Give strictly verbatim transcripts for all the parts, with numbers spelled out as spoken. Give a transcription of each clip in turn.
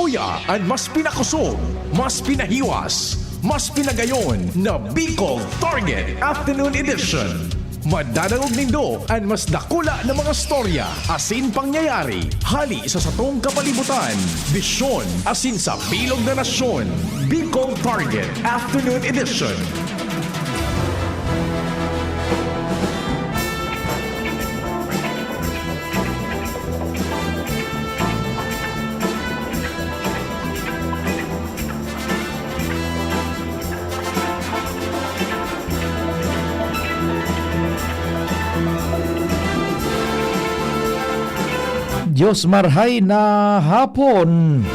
An mas pinakosog, mas pinahiwas, mas pinagayon na Bicol Target Afternoon Edition. Madadangog nindo an mas dakula na mga storya asin pangyayari hali sa satong kapalibutan, bisyon asin sa bilog na nasyon. Bicol Target Afternoon Edition. Diyos marhay na hapon.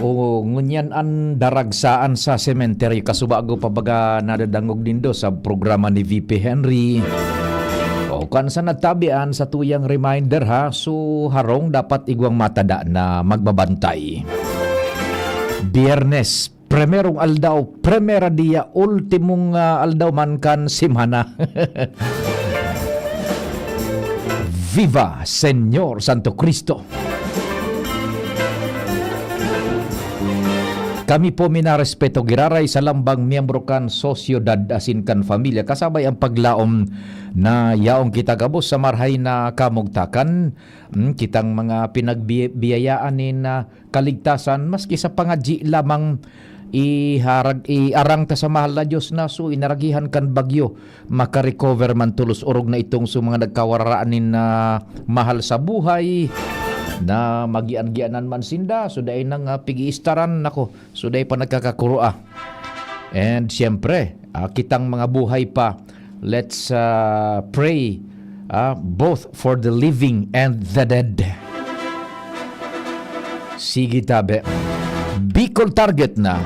O, ngunyan an daragsaan sa sementeryo. Kasubago pa baga nadadangog nindo sa programa ni V P Henry. O, kan sa nagtabian sa tuyang reminder, ha, so harong dapat igwang matada na magbabantay. Biyernes, primerong aldaw, primera dia, ultimong, ah, aldaw man kan semana. Viva Señor Santo Cristo! Kami po minarespeto giraray sa lambang miyembro kan sosyedad asin kan pamilya, kasabay ang paglaom na yaon kita gabos sa marhay na kamugtakan, mm, kitang mga pinagbiyayaan nin, ah, kaligtasan, maski sa pangadyi lamang iharag, iarang ta sa mahal na Diyos na so inaragihan kan bagyo, makarecover man tolos orog na itong so mga nagkawararaan nin, ah, mahal sa buhay, na magian-gianan man sinda, so dai nang, ah, pig-iistaran, nako, so dai pa nagkakakurua. And siyempre, ah, kitang mga buhay pa, let's, ah, pray, ah, both for the living and the dead. Sige, tabi. Bicol Target na.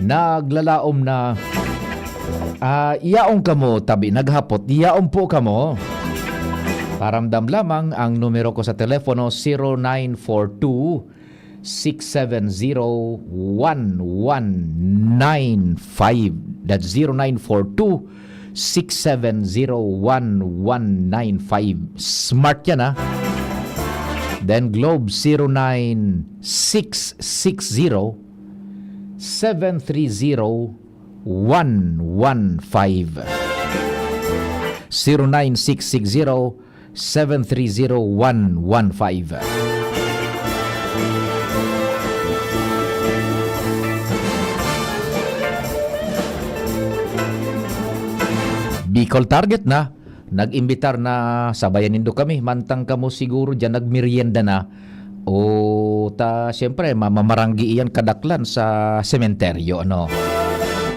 Naglalaom na. Ah, yaon kamo, tabi, naghapot. Yaon po kamo. Paramdam lamang ang numero ko sa telepono, zero nine four two, six seven zero, one one nine five. That's zero nine four two, six seven zero, one one nine five. Smart yan, ha? Then Globe, zero nine six six zero, seven three zero, one one five. Zero nine six six zero, seven three zero one one five. Bicol Target na, nag-imbitar na sabayan nindo kami, mantang kamo siguro diyan nagmeryenda na. O ta, siyempre, mamamaranggi iyan kadaklan sa sementeryo, ano?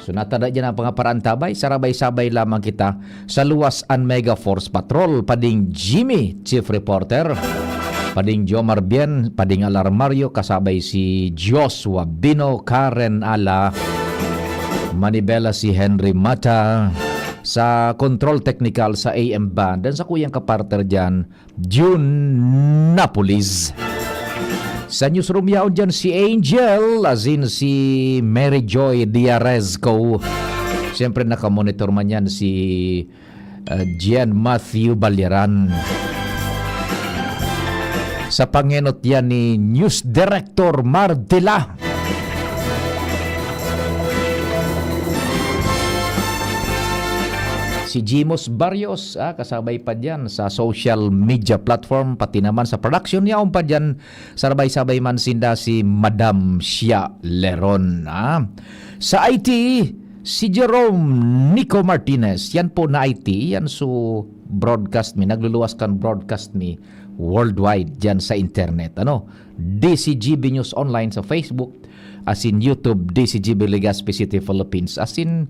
So, natada diyan ang mga paraantabay, sarabay-sabay lamang kita. Sa luwas, an Mega Force Patrol, Pading Jimmy, Chief Reporter, Pading Jomar Bien, Pading Alarmario, kasabay si Joshua Bino, Karen Ala, Manibela, si Henry Mata, sa control technical sa A M band, dan sa kuyang kapartner dyan, June Napolis. Sa newsroom yaon dyan si Angel, as in si Mary Joy Diarezco. Siyempre, nakamonitor man yan si, uh, Gian Matthew Balyaran. Sa pangenot yan ni News Director Mardila. Si Jimos Barrios, ah, kasabay pa diyan sa social media platform, pati naman sa production, yaon pa diyan, sarabay-sabay man sinda si Madam Shia Leron, ah. Sa I T, si Jerome Nico Martinez, yan po na I T, yan so broadcast mi, nagluluwas kan broadcast mi worldwide diyan sa internet, ano. D C G B News Online sa Facebook, asin YouTube, D C G B Legazpi City, Philippines. Asin,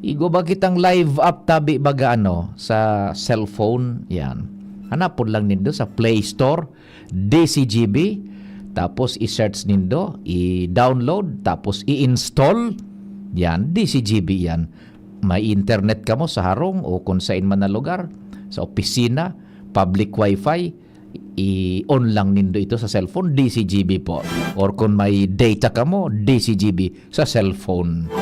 igwa ba kitang live app tabi baga ano, sa cellphone? Yan. Hanapon lang nindo sa Play Store, D C G B, tapos i-search nindo, i-download, tapos i-install. Yan, D C G B yan. May internet kamo sa harong o kung saan man na lugar, sa opisina, public wifi, i-on lang nindo ito sa cellphone, D C G B po. Or kung may data kamo, D C G B sa cellphone.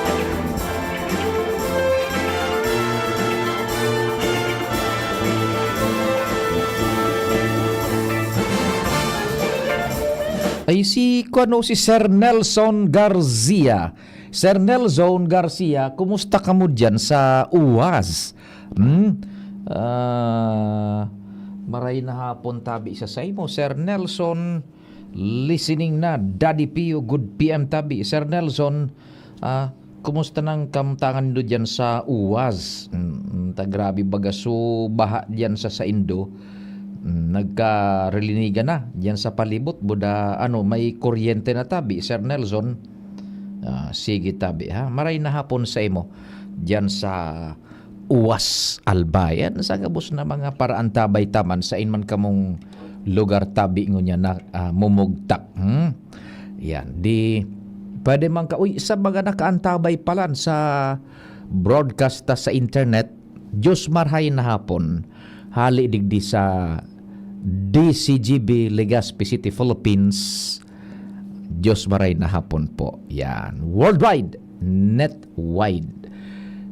Ay, si, kuwan, oh, si Sir Nelson Garcia. Sir Nelson Garcia, kumusta kamo diyan sa UAS? Hmm? Ah, maray na hapon tabi sa saimo, Sir Nelson. Listening na, Daddy Pio, good P M tabi. Sir Nelson, ah, kumusta nang kamtangan nindo diyan sa UAS? Mm, ta grabe baga so baha diyan sa saindo. Mm, nagkarilinigan na diyan sa palibot, buda, ano, may kuryente na tabi, Sir Nelson? Ah, sige tabi, ha? Maray na hapon sa imo diyan sa UAS, Albay. Yan sa gabos na mga paraantabay taman, sain man kamong lugar tabi ngunyan na, ah, mumugtak. Hmm? Yan. Di, pwede man ka, uy, sa mga nakaantabay palan sa broadcast ta sa internet, Diyos marhay na hapon. Hali digdi sa D C G B, Legazpi City, Philippines. Diyos maray na hapon po. Yan. Worldwide. Netwide.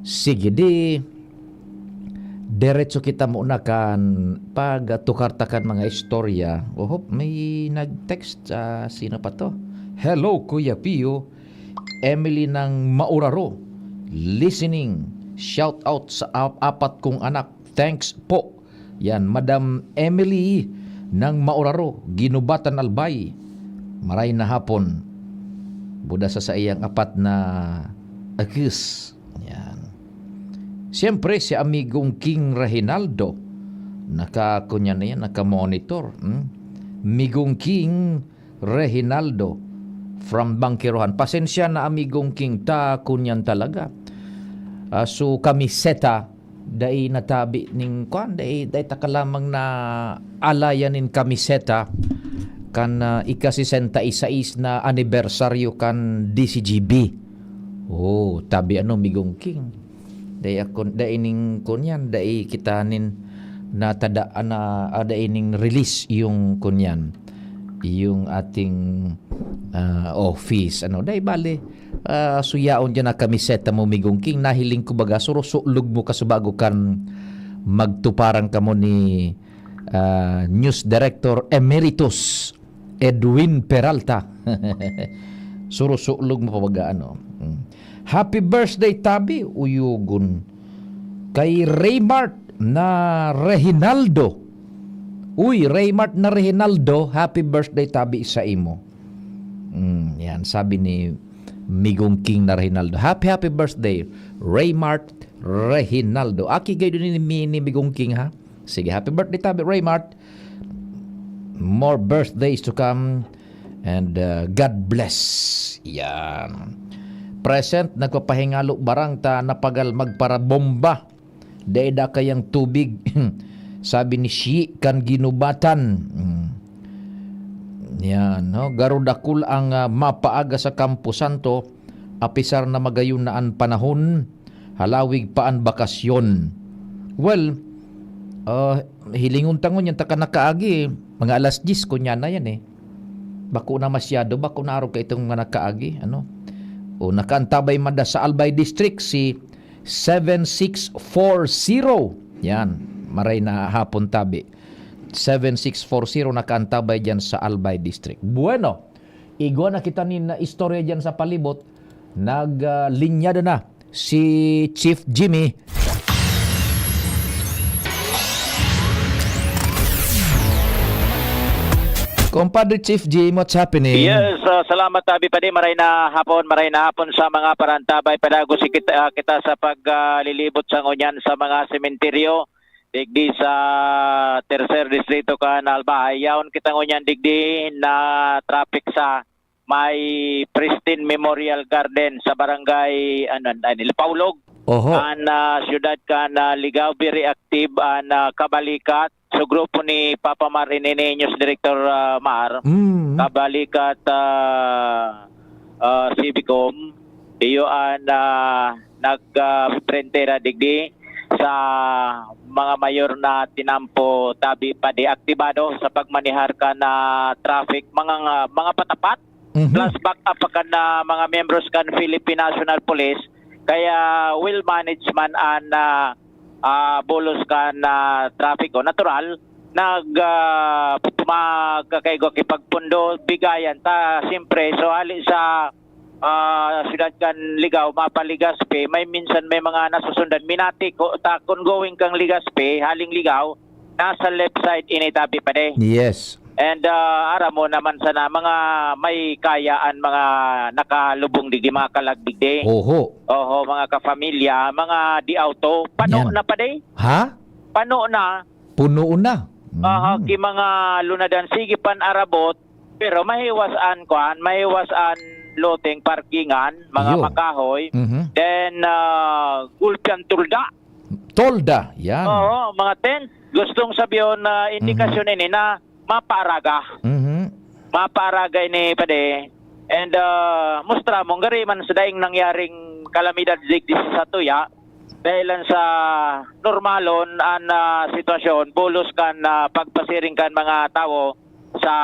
Sige, di diretso kita muna kan pagtukar ta kan mga istorya. Ohop, may nag-text. Ah, sino pa to? Hello, Kuya Pio. Emily ng Mauraro. Listening. Shout out sa ap- apat kong anak. Thanks po. Yan, Madam Emily ng Mauraro, Ginubatan, Albay. Maray na hapon. Buda sa saiyang apat na akis. Yan. Siyempre, si Amigong King Reginaldo. Naka, kunya na yan, naka-monitor. Hmm? Migong King Reginaldo from Bangkirohan. Pasensya na, Amigong King, ta, kunyan talaga. Ah, so, kamiseta, dai natabi ning, kwan, dai, dai taka lamang na alayan nin kamiseta kan, ah, ika-sesenta y seis na anibersaryo kan D C G B. Oh, tabi ano, Migong King. Dai akon, dai ning kunyan, dai kita nin natada-, na, ah, dai ning release yung kunyan, yung ating, ah, office. Ano, dai bale, ah, suyaon dyan na kamiseta mo, Migong King. Nahiling ko baga, surusulog mo kasubago kan magtuparan kamo ni, ah, News Director Emeritus Edwin Peralta. Surusulog mo pa baga, ano. Mm. Happy birthday, tabi, uyugon. Kay Raymart na Reginaldo. Uy, Raymart na Reginaldo, happy birthday, tabi, sa imo. Mm, yan, sabi ni Migong King na Reginaldo. Happy, happy birthday, Raymart Reginaldo. Aki kayo din ni, ni Migong King, ha? Sige, happy birthday, tabi, Raymart. More birthdays to come. And, uh, God bless. Yan. Present, nagpapahingalo barang ta napagal magparabomba. Dai da kayang tubig. Sabi ni Shi kan Ginubatan. Mm. Yan, no? Garo dakul ang, ah, mapaaga sa Campo Santo, apisar na magayon na an panahon, halawig pa an bakasyon. Well, ah, hilingon ta ngunyan ta kan nakaagi, mga alas diyes, kunya na yan eh. Bako na masyado, bako na arog kaitong mga nakaagi, ano? O, nakaantabay man da sa Albay District, si seven six four zero. Yan, maray na hapon tabi. Seven six four zero nakaantabay dyan sa Albay District. Bueno, igwa na kita nin istorya dyan sa palibot. Nag, ah, linyada na si Chief Jimmy. Compadre Chief Jim, what's happening? Yes, ah, salamat, Abi Padi. Maray na hapon, maray na hapon sa mga parantabay. Padagos kita, ah, kita sa paglilibot sa ngunyan sa mga sementeryo digdi sa Tercer Distrito kan Albay. Yaon kita ngunyan digdi na traffic sa may Pristine Memorial Garden sa barangay, ano, ano, Lipaulog. Oho. An, ah, siyudad kan, ah, Ligao, very active an, ah, kabalikat. So, grupo ni Papa Mar ini ni News Director, ah, Mar, Mm. kabalikat, ah, ah, Civicom. Iyo an, ah, nag, ah, frentera digdi sa mga mayor na tinampo, tabi pa di aktibado sa pagmanihar kan, ah, traffic, mga, mga patapat. Mhm. Plus back up pa kan, ah, mga miyembros kan Philippine National Police, kaya well managed man an, ah, ah, bulos kan, ah, trapiko. Natural, nag, ah, pumagkakaigwa ki pagpundo, bigayan ta, siyempre. So, hali sa, ah, siyudad kan Ligao, mapa-Legazpi, may minsan may mga nasusundan. Minati ko, ta, kung going kang Legazpi, haling Ligao, nasa left side ini, tabi pa de. Yes. And, ah, aram mo naman sana, mga may kaya an mga nakalubong digdi, mga kalagdig di. Oho. Oho, mga kapamilya, mga di auto. Pano Yan. na pa de? Ha? Pano na? Puno na. Aha, Mm. ki mga lunadan, sige pan arabot, pero mahiwas an kuan, mahiwas an loteng parkingan, mga Iyo. makahoy. Mhm. Then, ah, gulpi an tulda. Tolda, yan. Oo, mga tent. Gustong sabiyon na indikasyon Mm-hmm. ini na mapaaraga. Mhm. Mapaaraga ini, pade. And, ah, mustra mo, gari man sa daing nangyaring kalamidad digdi sa satuya, dahilan sa normalon an, ah, sitwasyon, bulos kan, ah, pagpasiring kan mga tawo sa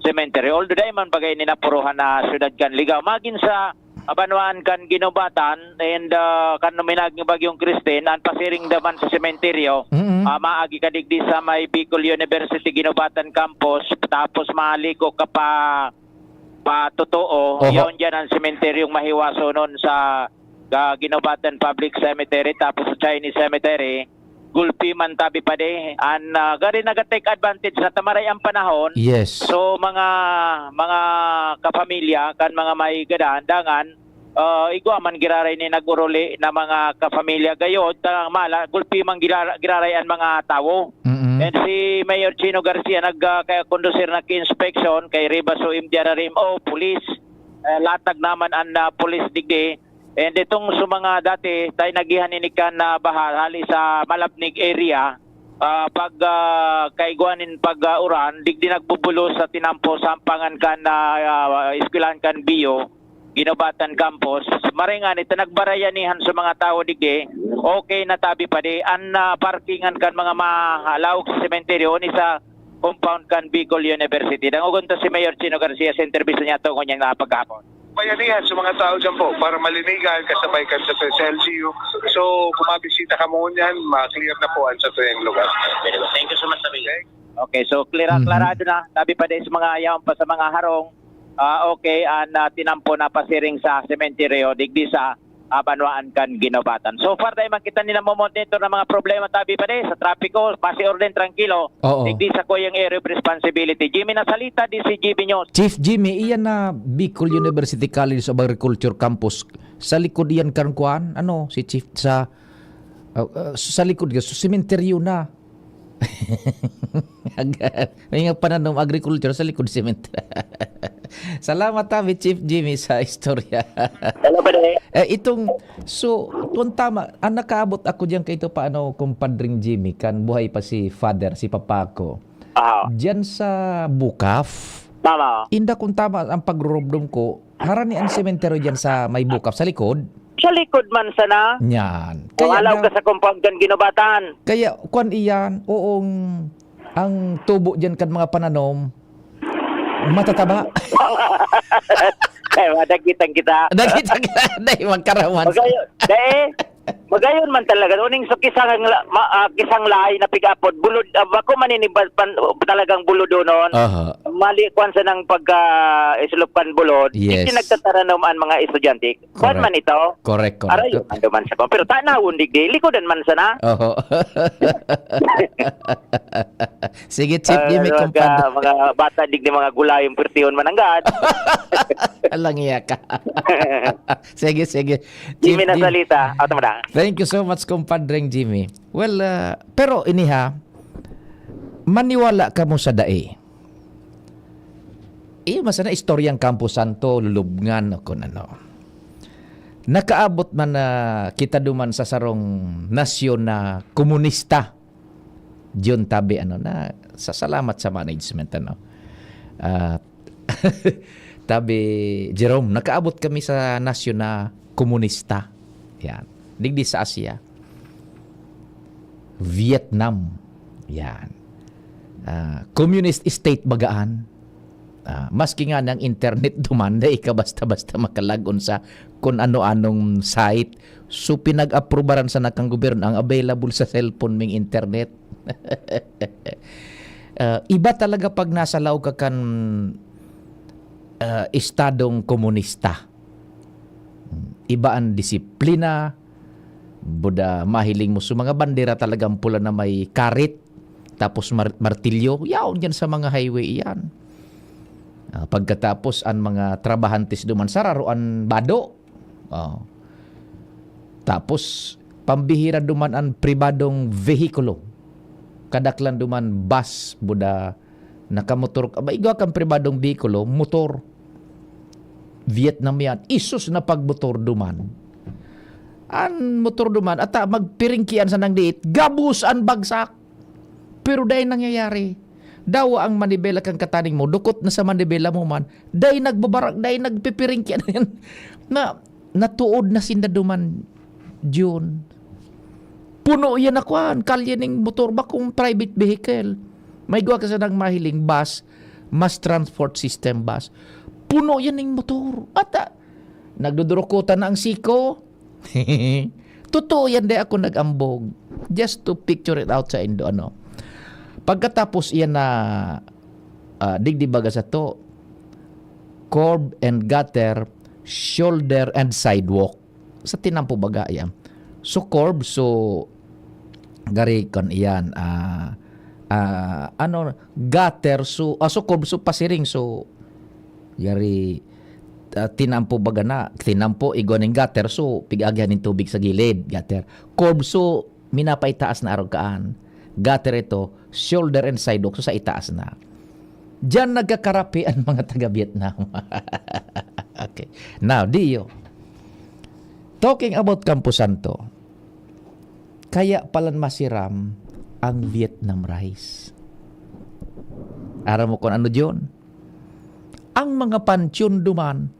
sementeryo. Although dai man bagay ini napuruhan na syudad kan Ligao. Magin sa, ah, banwaan kan Guinobatan and, ah, kan minaging Bagyong Christine, an pasiring naman sa sementeryo, Mm-mm. ah, maagi ka digdi sa may Bicol University Guinobatan Campus, tapos maliko ka pa, pa totoo, Oho. yaon diyan ang sementeryong mahiwasonon sa, ah, Guinobatan Public Cemetery, tapos sa Chinese Cemetery, gulpi man tabi pa di. An, ah, gari naga-take advantage na tamaray ang panahon. Yes. So, mga, mga kapamilya kan mga may gadan, dangan, ah, igwa man giraray ni nag-uruli na mga kapamilya gayod, ta mala, gulpi man girara-, giraray an mga tawo. Mm-mm. And si Mayor Chino Garcia nag, ah, kaya kondusir na ki-inspection kay Rivas O M D R R M O, police. Eh, latag naman an, ah, police digdi. And itong sa mga dati, tayo nagihan ini kan, ah, baha, hali sa Malabnig area, ah, pag, ah, kaigwa nin pag, ah, uran, digdi nagbubulos sa tinampo, sampangan kan, ah, ah, eskwelahan kan Bio, Guinobatan Campus. Maray nga, nito nagbarayanihan sa mga tawo digdi, okay na tabi pa di. An, ah, parkingan kan mga mahalaog sa sementeryo, ni sa compound kan Bicol University. Dangogon ta si Mayor Chino Garcia sa interbista niya tungkol niyang mga pagkahapon. Bayanihan sa mga tao dyan po para malinigan kasabay kan sa, sa L G U. So, kung mabisita ka mo niyan, ma-clear na po ang sa tuyang lugar. Very good. Thank you so much, Tabi. Okay, so clear, Mhm. klarado na. Tabi pa din sa mga yaon pa sa mga harong. Ah, okay, an, ah, tinampo na pasiring sa sementeryo, digdi sa, ah, banwaan kan Guinobatan. So far, dahil makita nila mo monitor ng mga problema, tabi pa din sa trapiko, pasi orden, tranquilo. Oo. Digdi sa kuyang area of responsibility. Jimmy Nasalita, D C G B News. Chief Jimmy, iyan na Bicol University College of Agriculture Campus. Sa likod iyan kan kuan, ano, si Chief sa, uh, uh, sa likod, sa sementeryo na. May nga pananom agriculture sa likod sementeryo. Salamat, tabi, Chief Jimmy, sa istorya. Hello, pare. Eh, itong, so, kung tama, ang nakaabot ako diyan kay ito, paano, kumpadring Jimmy, kan buhay pa si father, si papa ko. Aha. Diyan sa Bukaf, Tama. inda kung tama ang pagrurumdom ko, harani ang sementeryo diyan sa may Bukaf, sa likod. Sa likod man sana. Yan. Kung Kaya alaw na ka sa compound kan Guinobatan. Kaya, kwan iyan, oong, ang tubo diyan kan mga pananom, matataba. Kaya madagitang kita. Dagitang kita, dahil magkaraman. Magayon, dahil, magayon man talaga. Uning sa kisang, la-, ma-, ah, kisang lahi na pig-apod, bulod, ah, bako maniniba-, pan-, talagang buludonon. Aha. Mali kwan sa nang pagka, isulop kan bulod. Yes. Iti nagtataranom ang mga estudyante. Kwan Correct. man ito. Correct, correct. Aray, ando man sa kwan. Pero tanawon, digdi, likodan man sana. Oho. Sige, Chief Ah, Jimmy, mga, kumpadre. mga bata, digdi, mga gulay, yung pirtihon, mananggad. Alang iya ka. Sige, sige. Chief Jimmy Jim-, Nasalita. Ato mo na. Thank you so much, kumpadreng Jimmy. Well, ah, pero ini ha, maniwala ka mo sa dai. Iyo, masana istoryang Campo Santo, lulubngan o kun ano. Nakaabot man na kita duman sa sarong nasyon na komunista. Diyon tabi, ano, na, sa salamat sa management, ano. Ah, tabi, Jerome, nakaabot kami sa nasyon na komunista. Yan. Digdi sa Asia. Vietnam. Yan. Ah, communist state bagaan. Ah, maski nga ang internet duman, dai ka basta-basta makalagon sa kun ano-anong site. So, pinag-aprobaran sana kan gobyerno ang available sa cellphone ming internet. ah, iba talaga pag nasa laog ka kan, ah, estadong komunista. Iba an disiplina, buda mahiling mo sa mga bandera talagang pula na may karit, tapos mar-, martilyo, yaon yan sa mga highway iyan. Ah, pagkatapos, an mga trabahantes duman, sararo an bado. Oh. Tapos, pambihira duman an pribadong vehikulo. Kadaklan duman bus, buda, nakamotor. Aba, igwa kan pribadong vehikulo, motor. Vietnam yan. Isus na pagmotor duman. An motor duman, ata magpiringkian sa nang diit, gabos an bagsak. Pero dai nangyayari. Dawa ang manibela kan kataning mo, dukot na sa manibela mo man, dai nagbabarak, dai nagpipiringkian yan. Na, natuod na sinda duman, Jun. Puno yan na kwan, kalye ning motor, bakong private vehicle. May gawa ka sa nang mahiling bus, mass transport system bus. Puno yan ning motor. Ata, nagdudurukutan na ang siko. Totoo yan, di ako nag-ambog. Just to picture it out sa indo, ano. Pagkatapos iyan na, ah, digdi baga sa to, curb and gutter, shoulder and sidewalk. Sa tinampo baga yan. So, curb, so, gari kon iyan, ah, ah, ano, gutter, so, ah, so, curb, so, pasiring, so, gari, ah, tinampo baga na, tinampo, igwa ning gutter, so, pig-agihan ning tubig sa gilid, gutter. Curb, so, minapaitaas na arog kaan. Gutter ito, shoulder and sidewalk, so, sa itaas na. Diyan nagkakarapi ang mga taga-Vietnam. Okay. Now, Dio, talking about Camposanto, kaya palan masiram ang Vietnam rice. Aram mo kung ano diyon? Ang mga pansyon duman,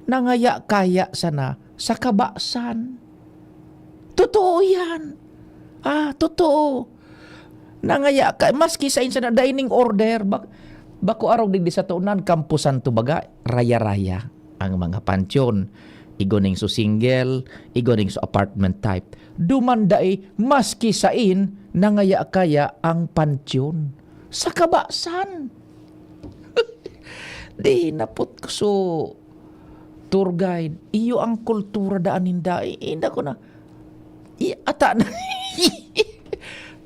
nangaya-kaya sana sa kabasan. Totoo yan. Ah, totoo. Nangaya ka, maski sa insan na dining order, bak-, bako arog digdi sa tunan, Camposanto baga, raya-raya ang mga pansyon. Igwa ning so single, igwa ning so apartment type. Duman dai, maski sain, nangaya-kaya ang pansyon. Sa kabasan. Di napot ko so tour guide. Iyo ang kultura daan ninda. I-, inda ko na. I-, ata na.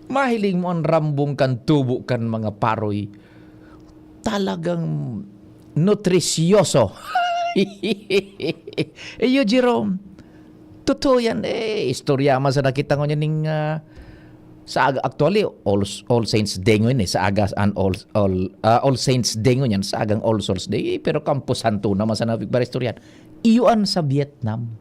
Mahiling mo ang rambong kan tubo kan mga paroy. Talagang nutrisyoso. Iyo, Jerome. Totoo yan. Eh, istorya man sa nakita ko niya ning, ah, sa aga, actually, All, All Saints Day ngayon eh. Sa aga, an All, All, ah, All Saints Day ngayon yan. Sa agang All Souls Day. Eh, pero Camposanto naman sa nabig para istorya. Iyo an sa Vietnam.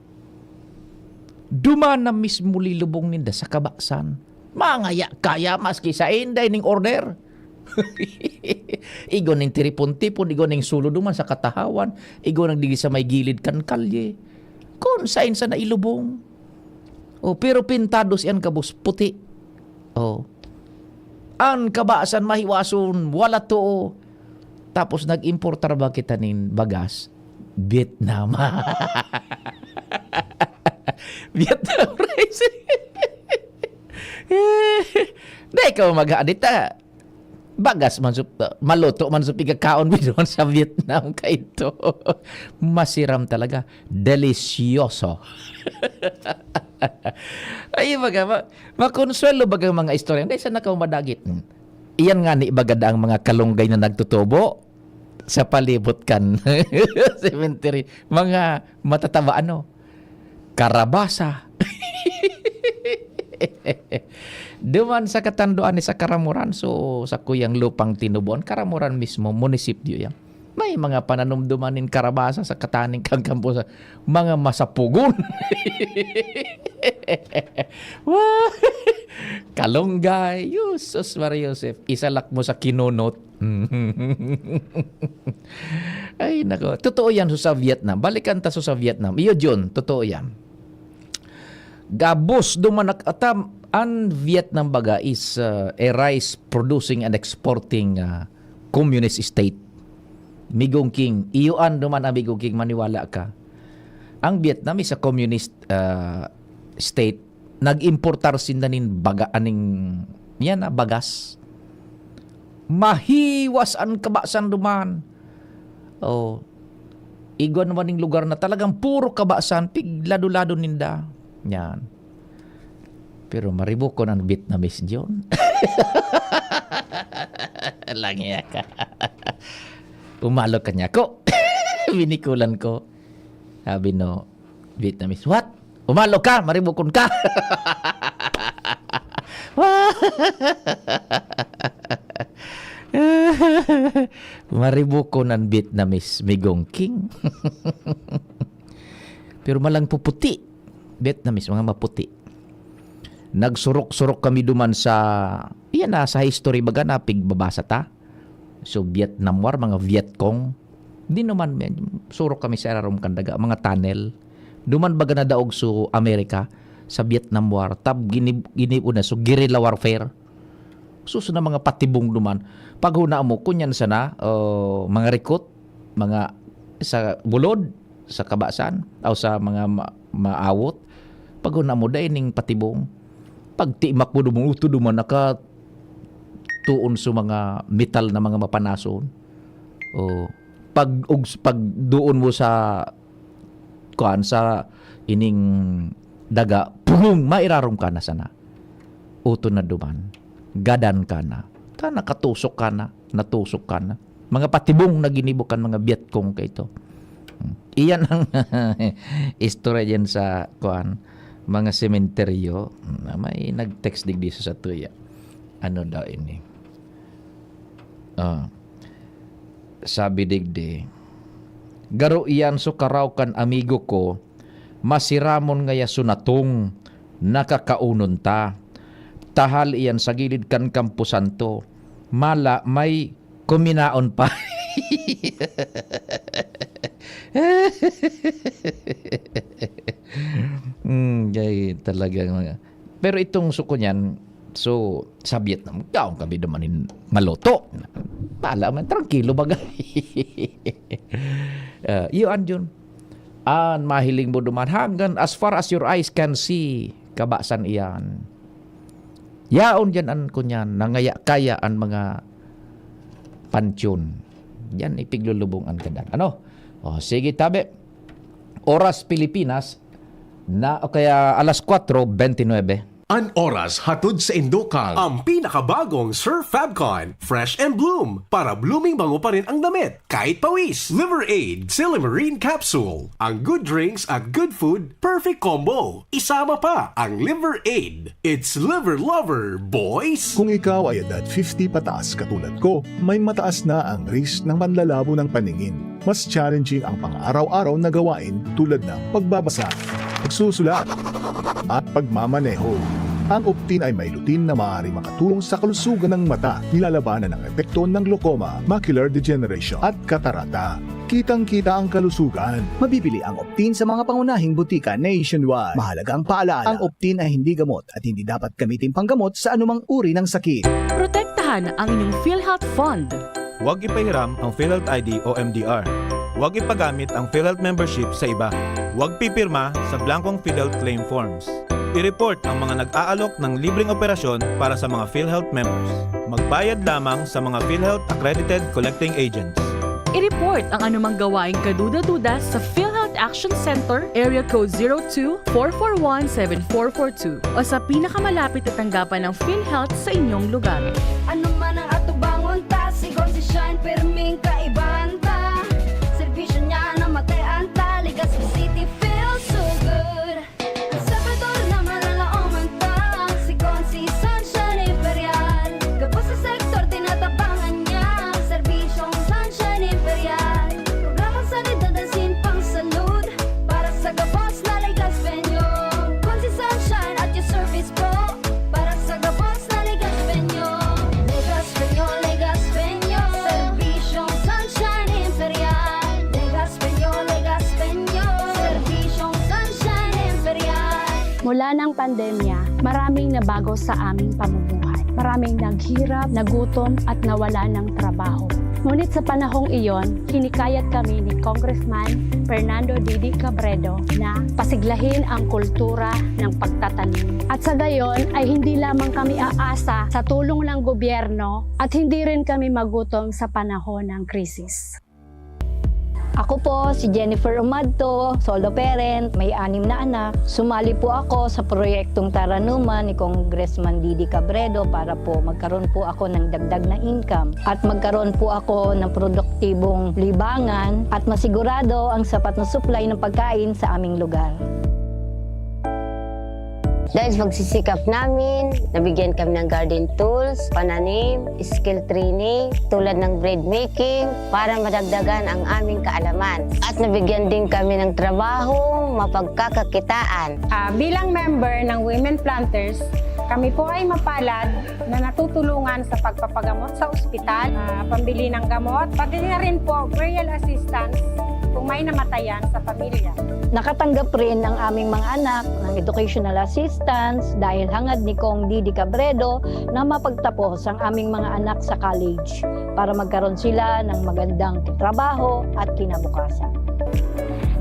Duman na mismo lilubong ninda sa kabasan. Mangaya-kaya maski sa inday ning order. Igwa ning tiripon-tipon, igwa ning sulo duman sa katahawan, igwa ning digdi sa may gilid kan kalye. Kun sain sa nailubong. Oh, pero pintados yan, kabos, puti. Oh. An kabasan mahiwason, wala too. Tapos nag-importar ba kita nin bagas? Vietnam. Vietnam rice. Dai ka maghadit, ah. Bagas man sa, maluto man sa pigkakaon, binuhan sa Vietnam kaito. Masiram talaga. Delisyoso. Ay, baga, ma-, makonsuelo baga ang mga istorya. Dai sa nakaw madagit. Iyan nga ni ibaga ang mga kalunggay na nagtutubo sa palibot kan cemetery. Mga matataba, ano? Karabasa. Duman sa katanduan ni sa Karamoran, so, sa kuyang lupang tinubuan, Karamoran mismo, munisipyo yan. May mga pananom duman nin karabasa sa kataning kangkampo sa mga masapugon. Wah! Kalunggay, Yusus Maria Joseph, isalak mo sa kinunot. Ay, nako. Totoo yan, so sa Vietnam. Balikan ta, so sa Vietnam. Iyo, Jun, totoo yan. Gabos duman nak-, atam, an Vietnam baga is, uh, a rice producing and exporting, uh, communist state. Migong King, iyo an duman, ah, Migong King, maniwala ka. Ang Vietnam is a communist, uh, state. Nag-importar sinda nin baga, aning, yan na, bagas. Mahiwas an kabasan duman. Oh, igwa naman ning lugar na talagang puro kabasan, piglado-lado ninda. Yan. Pero maribukon an Vietnamese, John. Langiya ka. Umalo ka niya ako. Binikulan ko. Sabi no, Vietnamese, "What? Umalo ka, maribukon ka." Maribukon an Vietnamese, Migong King. Pero malang puputi. Vietnamese, mga maputi. Nagsurok-surok kami duman sa, iyan na, sa history baga na pigbabasa ta. So, Vietnam War, mga Viet Cong. Di naman, men, surok kami sa irarom kan daga, mga tunnel. Duman baga na daog so Amerika sa Vietnam War. Tab ginib-, ginibo na, so guerrilla warfare. Sus na mga patibong duman. Paghuna mo, kunyan sana, oh, mga rikot, mga sa bulod, sa kabasan, o sa mga ma-, maawot. Paghuna mo, dai ning patibong. Pagtimak mo duman, uto duman, naka tuon sa mga metal na mga mapanason. O, pag, ugs-, pag doon mo sa, kuan, sa ining daga, pugong, mairarom ka na sana. Uto na duman. Gadan ka na. Ta, nakatusok ka na. Natusok ka na. Mga patibong na ginibo kan mga Viet Cong kaito. Hmm. Iyan ang istorya diyan sa, kuan, mga sementeryo. Hmm, may nag-text digdi sa satuya. Ano daw ini? Ah. Sabi digdi, "Garo iyan so karaw kan amigo ko, masiramon ngaya so natong, nakakaonon ta. Tahal iyan sa gilid kan Camposanto. Mala, may kuminaon pa." Hmm, kaya talagang mga, pero itong suko niyan, so, sa Vietnam, kaon kami naman nin maluto. Bahala man, trangkilo baga. Ah, iyo, Anjun. An mahiling mo duman, hanggang as far as your eyes can see, kabasan iyan. Yaon diyan an kunyan, nangaya-kaya an mga pansyon. Diyan ipiglulubong an gadan. Ano? O, sige, tabi. Oras Pilipinas na, o kaya alas kwatro bentynwebe. An oras hatod sa Indokang, ang pinakabagong Surf Fabcon, Fresh and Bloom, para blooming bango pa rin ang damit, kahit pawis. Liver Aid, Silimarine Capsule, ang good drinks at good food, perfect combo. Isama pa ang Liver Aid. It's Liver Lover, boys! Kung ikaw ay edad fifty pataas katulad ko, may mataas na ang risk ng panlalabo ng paningin. Mas challenging ang pang-araw-araw na gawain tulad ng pagbabasa, pagsusulat, at pagmamaneho. Ang Optin ay may lutein na maaaring makatulong sa kalusugan ng mata, nilalabanan ang epekto ng glaucoma, macular degeneration, at katarata. Kitang-kita ang kalusugan. Mabibili ang Optin sa mga pangunahing butika nationwide. Mahalagang paalaala, ang Optin ay hindi gamot at hindi dapat gamitin panggamot sa anumang uri ng sakit. Protektahan ang inyong PhilHealth Fund. Huwag ipahiram ang PhilHealth I D o M D R. Huwag ipagamit ang PhilHealth membership sa iba. Huwag pipirma sa blankong PhilHealth claim forms. I-report ang mga nag-aalok ng libreng operasyon para sa mga PhilHealth members. Magbayad lamang sa mga PhilHealth accredited collecting agents. I-report ang anumang gawaing kaduda-duda sa PhilHealth Action Center, Area Code zero two, four four one, seven four four two, o sa pinakamalapit na tanggapan ng PhilHealth sa inyong lugar. Ano man ang atubangon ta, si Gonzi Shine, pirming kaibahan ta. Serbisyo niya na matean ta, Legazpi City feels so good. Ang Salvador na malalaoman ta, si Gonzi Sunshine Imperial. Gabos sa sektor, tinatabangan niya, serbisyong Sunshine Imperial. Programang sanidad asin pangsalud, para sa gabos na Legazpeño. Gonzi Sunshine at your service po, para sa gabos na Legazpeño. Legazpeño, Legazpeño, serbisyong Sunshine Imperial. Legazpeño, Legazpeño, serbisyong Sunshine Imperial. Mula ng pandemya, maraming nabago sa aming pamumuhay. Maraming naghirap, nagutom, at nawalan ng trabaho. Ngunit sa panahong iyon, hinikayat kami ni Congressman Fernando Didi Cabredo na pasiglahin ang kultura ng pagtatanim. At sa gayon ay hindi lamang kami aasa sa tulong ng gobyerno at hindi rin kami magutom sa panahon ng krisis. Ako po si Jennifer Umadto, solo parent, may anim na anak. Sumali po ako sa proyektong Taranuman ni Congressman Didi Cabredo para po magkaroon po ako ng dagdag na income at magkaroon po ako ng produktibong libangan at masigurado ang sapat na supply ng pagkain sa aming lugar. Dahil sa pagsisikap namin, nabigyan kami ng garden tools, pananim, skill training tulad ng bread making para madagdagan ang aming kaalaman. At nabigyan din kami ng trabahong mapagkakakitaan. Ah, bilang member ng Women Planters, kami po ay mapalad na natutulungan sa pagpapagamot sa ospital, ah, pambili ng gamot, pati na rin po burial assistance kung may namatayan sa pamilya. Nakatanggap rin ang aming mga anak ng educational assistance dahil hangad ni Cong Didi Cabredo na mapagtapos ang aming mga anak sa college para magkaroon sila ng magandang trabaho at kinabukasan.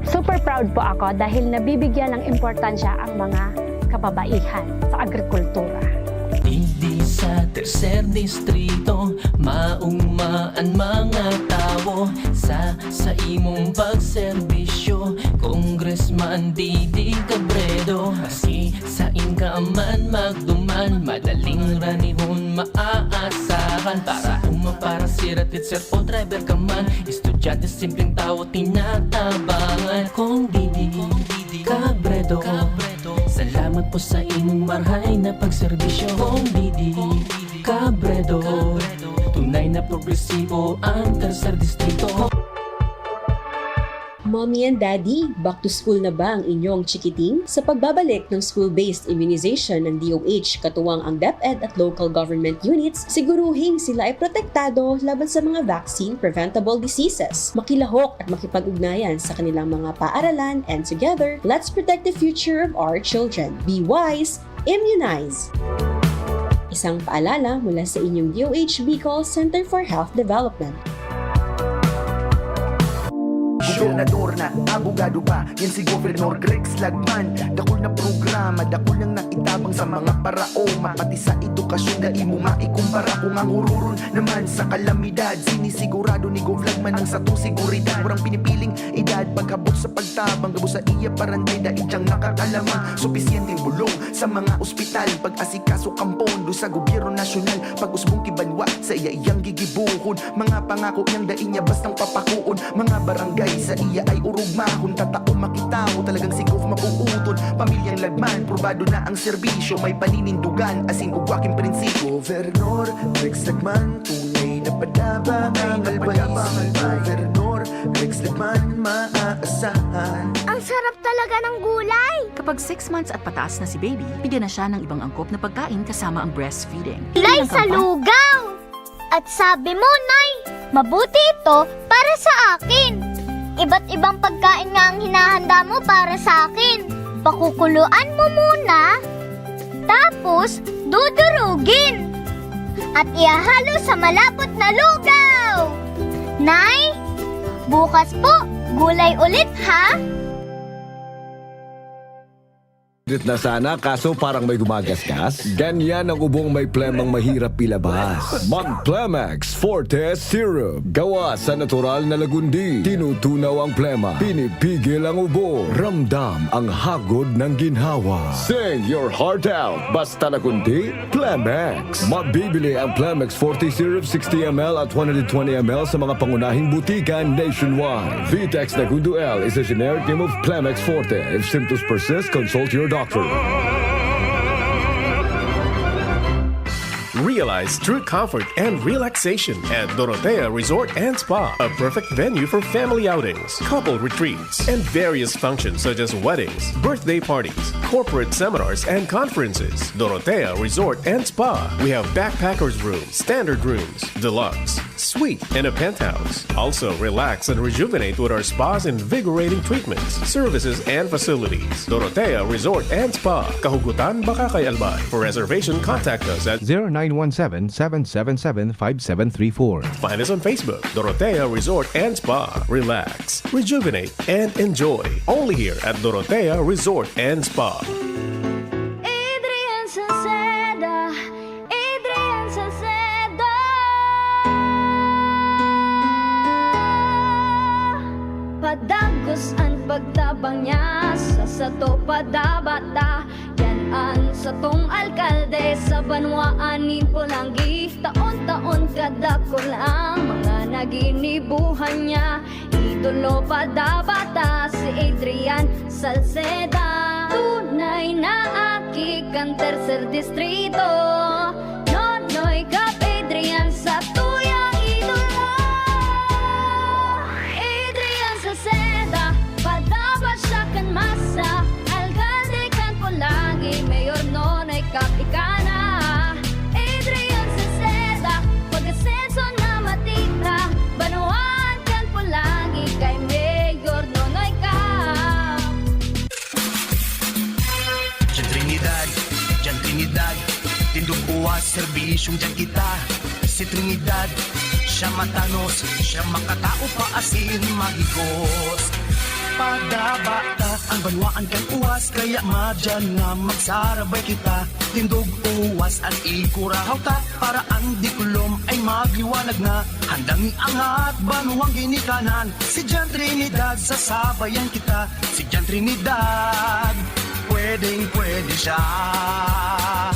Super proud po ako dahil nabibigyan ng importansya ang mga kababaihan sa agrikultura. Digdi sa tercer distrito, maugma an mga tawo sa sa imong pagserbisyo, Congressman Didi Cabredo. Maski sain ka man magduman, madaling ranihon maaasahan. Para uma, para sira, teacher o driver ka man, estudyante, simpleng tawo, tinatabangan. Cong Didi Cabredo, salamat po sa imong marhay na pagserbisyo. Cong Didi Cabredo, tunay na progresibo ang Tercer Distrito. Mommy and Daddy, back to school na ba ang inyong chikiting? Sa pagbabalik ng school-based immunization ng D O H katuwang ang DepEd at local government units, siguruhing sila ay protektado laban sa mga vaccine-preventable diseases. Makilahok at makipag-ugnayan sa kanilang mga paaralan, and together, let's protect the future of our children. Be wise, immunize! Isang paalala mula sa inyong D O H Bicol Center for Health Development. Gobernador na, abogado pa, yan si Governor Rex Lagman. Dakul na programa, dakul nang naitabang sa mga paraoma. Pati sa edukasyon, dai mo maikumpara. Kung ang hururon naman sa kalamidad, sinisigurado ni Gov Lagman ang satong seguridad. Walang pinipiling edad, pag-abot sa pagtabang, gabos sa iya barangay, dai diyang nakakalamang. Supisyenteng bulong sa mga ospital, pag-asikaso kan pondo sa gobyerno nasyonal, pag-usbong ki banwa, saiya iyang gigibohon. Mga pangako niyang dai niya bastang papakoon. Mga barangay saiya ay orog mahon, tatao makitawo, talagang si Gov mapuuton. Pamilyang Lagman, probado na ang serbisyo, may paninindugan, asin ugwa king prinsipyo. Gobernador Rex Lagman, tunay na padaba ang albaysi. Gobernador Rex Lagman, maaasahan. Ang sarap talaga ng gulay! Kapag six months at pataas na si baby, bigyan na siya ng ibang angkop na pagkain kasama ang breastfeeding. Gulay sa lugaw! At sabi mo, Nay, mabuti ito para sa akin. Iba't ibang pagkain nga ang hinahanda mo para sa akin. Pakukuluan mo muna, tapos dudurugin. At ihahalo sa malapot na lugaw. Nay, bukas po, gulay ulit ha? Dit na sana, kaso parang may gumagasgas. Ganyan ang ubong may plemang mahirap ilabas. Mag Plemex Forte Syrup. Gawa sa natural na lagundi. Tinutunaw ang plema. Pinipigil ang ubo. Ramdam ang hagod ng ginhawa. Sing your heart out. Basta lagundi, Plemex. Mabibili ang Plemex Forte Syrup sixty M L at one hundred twenty M L sa mga pangunahing butika nationwide. Vitex Nagundo L is a generic name of Plemex Forte. If symptoms persist, consult your doctor. Realize true comfort and relaxation at Dorotea Resort and Spa, a perfect venue for family outings, couple retreats, and various functions such as weddings, birthday parties, corporate seminars, and conferences. Dorotea Resort and Spa. We have backpackers room, standard rooms, deluxe, Suite and a penthouse. Also, relax and rejuvenate with our spa's invigorating treatments, services, and facilities. Dorotea Resort and Spa, Kahugutan, Bacacay, Albay. For reservation, contact us at zero nine one seven, seven seven seven, five seven three four. Find us on Facebook, Dorotea Resort and Spa. Relax, rejuvenate, and enjoy. Only here at Dorotea Resort and Spa. Adrian Salceda, Adrian Salceda. Padagos an pagtabang niya sa sato, padabata. Yan an satong alkalde sa banwaan nin Polangui. Taon-taon kadakul ang mga naginibuhan niya. Idolo pa dabata si Adrian Salceda. Tunay na aki kan Tercer Distrito. Nonoy Cap Adrian sa tuyang idolo. Adrian Salceda, padaba siya kan masa. Alkalde kan Polangui, Mayor Nonoy Cap ika na. Adrian Salceda, pag-asenso na matira. Banwaan kan Polangui kay Mayor Nonoy Cap. Diyan Trinidad, diyan Trinidad, tindog uwas, serbisyong diyan kita. Si Trinidad, siya matanos, siya makatao pa asin mahigos. Padaba ta ang banwaan kan uwas, kaya madyan na magsarabay kita. Tindog uwas an ikurahaw ta, para an diklom ay magliwanag na. Handang iangat banwang ginikanan, si Jan Trinidad, sasabayan kita. Si Jan Trinidad, pwedeng pwede siya.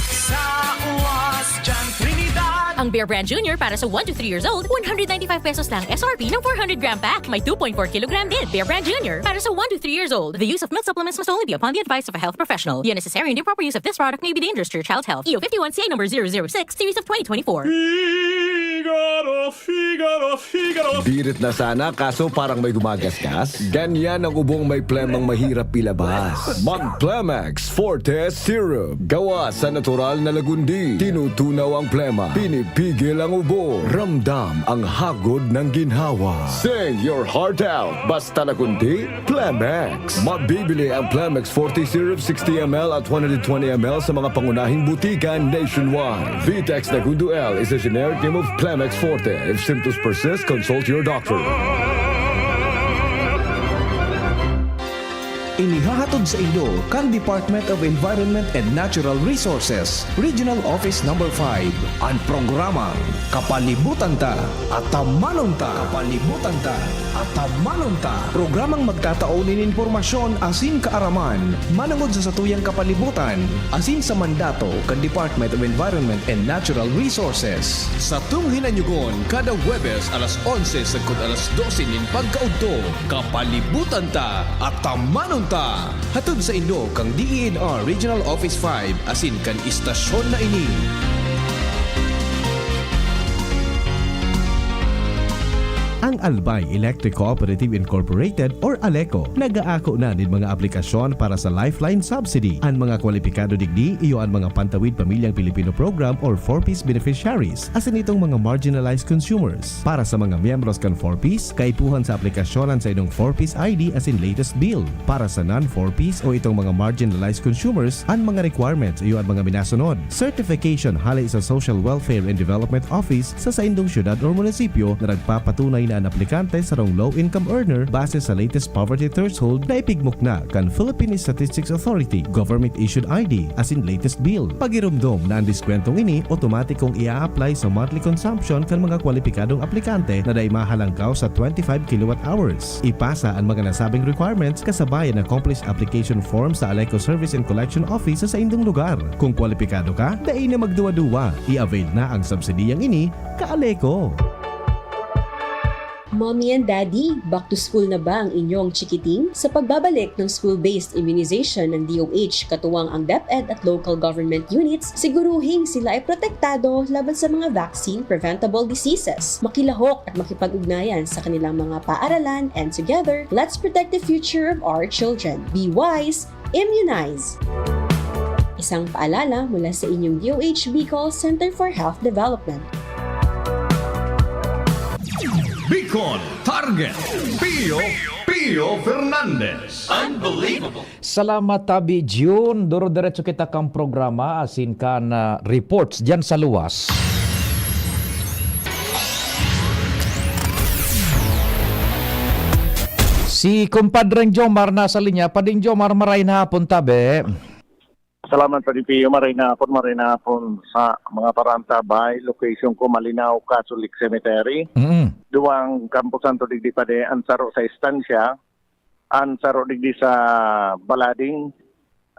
Sa uwas, Jan Trinidad. Ang Bear Brand Junior para sa one to three years old, one hundred ninety-five pesos lang S R P ng four hundred gram pack. May two point four kilogram din. Bear Brand Junior para sa one to three years old. The use of milk supplements must only be upon the advice of a health professional. The unnecessary and improper use of this product may be dangerous to your child's health. E O fifty-one C A number zero zero six, series of twenty twenty-four. Figaro, Figaro, Figaro. Birit na sana, kaso parang may gumagasgas. Ganyan ang ubong may plemang mahirap ilabas. Mag Plemex Forte Syrup. Gawa sa natural na lagundi. Tinutunaw ang plema. Pinipigil ang ubo. Ramdam ang hagod ng ginhawa. Sing your heart out. Basta lagundi, Plemex. Mabibili ang Plemex Forte Syrup sixty M L at one hundred twenty M L sa mga pangunahing butika nationwide. Vitex Nagundo L is a generic name of Plemex Forte. If symptoms persist, consult your doctor. Inihahatod saindo kan Department of Environment and Natural Resources, Regional Office Number five, an programang Kapalibutan Ta, Atamanon Ta. Kapalibutan Ta, Atamanon Ta. Programang magtatao nin impormasyon asin kaaraman manongod sa satuyang kapalibutan asin sa mandato kan Department of Environment and Natural Resources. Satong hinanyugon kada Huwebes alas onse sagkod alas dose nin pagkaudto, Kapalibutan Ta, Atamanon Ta. Hatod saindo kan D E N R Regional Office five asin kan istasyon na ini. Ang Albay Electric Cooperative Incorporated or ALECO nag-aako na nin mga aplikasyon para sa Lifeline Subsidy. An mga kwalipikado digdi iyo an mga Pantawid Pamilyang Pilipino Program or four Ps beneficiaries, asin itong mga marginalized consumers. Para sa mga miyembros kan four Ps, kaipuhan sa aplikasyon an saindong four Ps I D asin latest bill. Para sa non-four Ps o itong mga marginalized consumers, an mga requirements iyo an mga minasunod. Certification hale sa Social Welfare and Development Office sa saindong syudad or munisipyo na nagpapatunay na an aplikante sarong low-income earner base sa latest poverty threshold na ipigmukna kan Philippine Statistics Authority, government-issued I D, asin latest bill. Pagiromdom na an diskwentong ini otomatikong i-a-apply sa monthly consumption kan mga kwalipikadong aplikante na dai mahalangkaw sa twenty-five kilowatt hours. Ipasa an mga nasabing requirements kasabay an accomplished application form sa ALECO Service and Collection Office sa saindong lugar. Kung kwalipikado ka, dai na magduwa-duwa. I-avail na ang subsidiyang ini, ka-ALECO. Mommy and Daddy, back to school na ba ang inyong chikiting? Sa pagbabalik ng school-based immunization ng D O H, katuwang ang DepEd at local government units, siguruhing sila ay protektado laban sa mga vaccine-preventable diseases. Makilahok at makipag-ugnayan sa kanilang mga paaralan, and together, let's protect the future of our children. Be wise, immunize! Isang paalala mula sa inyong D O H Bicol Center for Health Development. Con Target, Pio, Pio Fernandez. Unbelievable. Salamat, Tabi Jun. Duro-diretso kita kan programa, asin kan, ah, reports diyan sa luwas. Si Kumpadreng Jomar nasa linya. Pading Jomar, maray na hapon, Tabi. Salamat, Padre Pio. Maray na hapon, maray na hapon sa mga parantabay. Location ko, Malinao Catholic Cemetery. Mm. Duwang kamposanto digdi, Padi, an saro sa Estancia, an saro digdi sa Balading,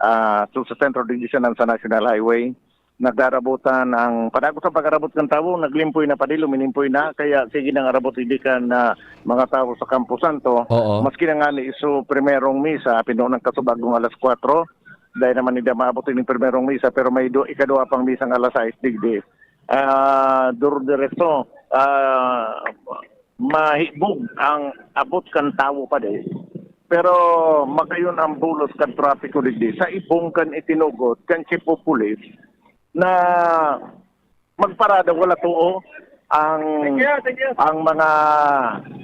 ah, so sa sentro digdi sa, sa National Highway. Nagdarabutan ang, padagos ang pag-arabot kan tawo, naglimpoy na, Padi, luminimpoy na, kaya sige nang arabot digdi kan, ah, mga tawo sa kamposanto. Oo. Maski na ngani iso primerong misa, pinunang kasubagong alas kwatro, dai naman ninda maabot ining primerong misa, pero may du-, ikaduwa pang misang alas sais digdi. Ah, dur-, diretso, ah, mahibog ang abot kan tawo, Padi. Pero magayon ang bulos kan trapiko digdi. Sa ibong kan itinugot kan chief of police na magparada, wala too ang, ang mga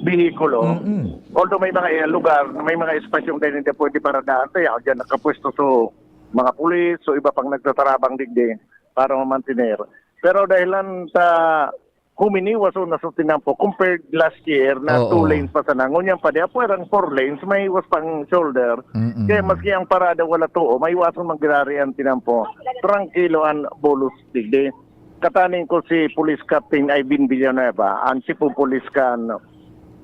behikulo. Mm-mm. Although may mga, eh, lugar, may mga espasyong dai ninda pwede paradaan, kaya diyan nakapwesto so mga pulis, so iba pang nagtatarabang digdi para mamantener. Pero dahilan sa huminiwas o naso tinampo, compared last year na Oo. two lanes pa sana, ngunyan, Padi, apwera ang four lanes, may iwas pang shoulder. Mm-mm. Kaya maski ang parada wala too, maiwasan mangyari ang tinampo. Trangkilo an bulos digdi. Kataning ko si Police Captain Ivan Villanueva, ang chief of police kan,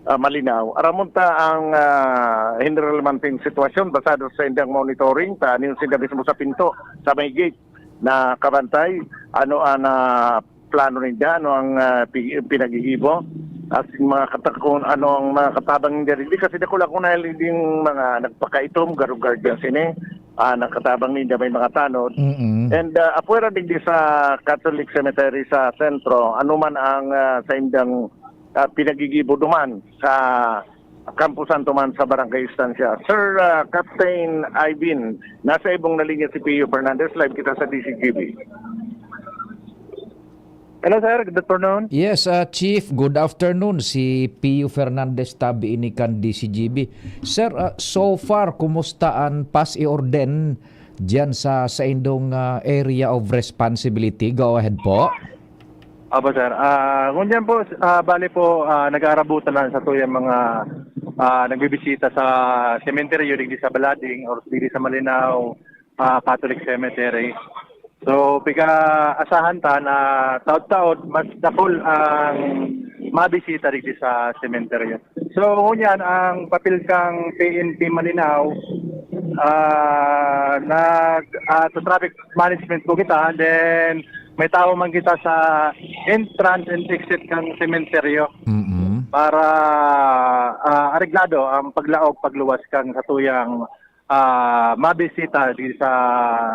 ah, Malinao. Aramon ta ang, ah, general man ting sitwasyon basado sa indang monitoring, ta nin sinda mismo sa pinto, sa may gate, na kabantay, ano ang, ah, plano ninda, ano ang, ah, pi-, pinaghihibo, at mga katakon, ano ang mga katabang ninda digdi, kasi dakula ko na yung mga nagpakaitom, garo guardians ini, ah, nagkatabang ninda may mga tanod. Mm-mm. And, ah, apwera digdi sa Catholic Cemetery sa sentro, ano man ang, ah, sa indang, ah, pinaggigibo duman sa kamposanto man sa Barangay Estancia. Sir, ah, Captain Ivan, nasa ibong na linya si Pio Fernandez, live kita sa D C G B. Hello, sir. Good afternoon. Yes, ah, Chief, good afternoon. Si Pio Fernandez, tabi ini kan D C G B. Sir, ah, so far, kumusta an paz y orden diyan sa saindong, ah, area of responsibility? Go ahead po. Opo, sir. Ah, ngunyan po, ah, bali po, ah, nag-aarabutan na sa tuyang mga, ah, nagbibisita sa sementeryo digdi sa Balading or digdi sa Malinao, ah, Catholic Cemetery. So, pigaasahan ta na taod-taod mas dakul ang mabisita digdi sa sementeryo. So, ngunyan ang papel kang P N P Malinao, ah, nag, ah, sa traffic management po kita, then may tawo man kita sa entrance and exit kan sementeryo Mm-mm. para, ah, areglado ang paglaog, pagluwas kan satuyang, ah, mabisita di sa,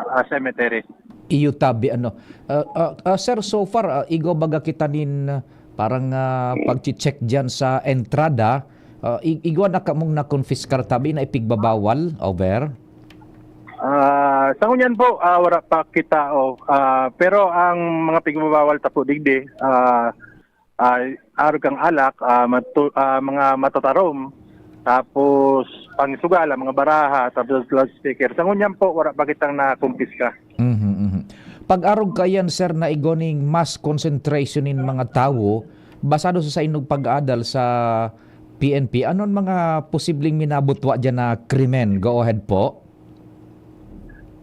ah, cemetery. Iyo tabi, ano. Ah, ah, ah, sir, so far, ah, igwa baga kita nin, ah, parang, ah, pagche-check diyan sa entrada, ah, i-, igwa na kamong nakonpiskar tabi na ipigbabawal, over? Ah, sa ngunyan po, ah, wala pa kita, oh, ah, pero ang mga pigbabawal ta po digdi, ah, ah, arog kang alak, ah, matu-, ah, mga matatarom, tapos pangsugal, ang mga baraha, tapos loudspeaker. Sa ngunyan po, wala pa kitang nakumpiska. Mhm, mhm. Pag-arog kaiyan, sir, na igwa ning mass concentration nin mga tawo, basado sa saindong pag-aadal sa P N P, ano an mga posibleng minabutwa diyan na krimen? Go ahead po.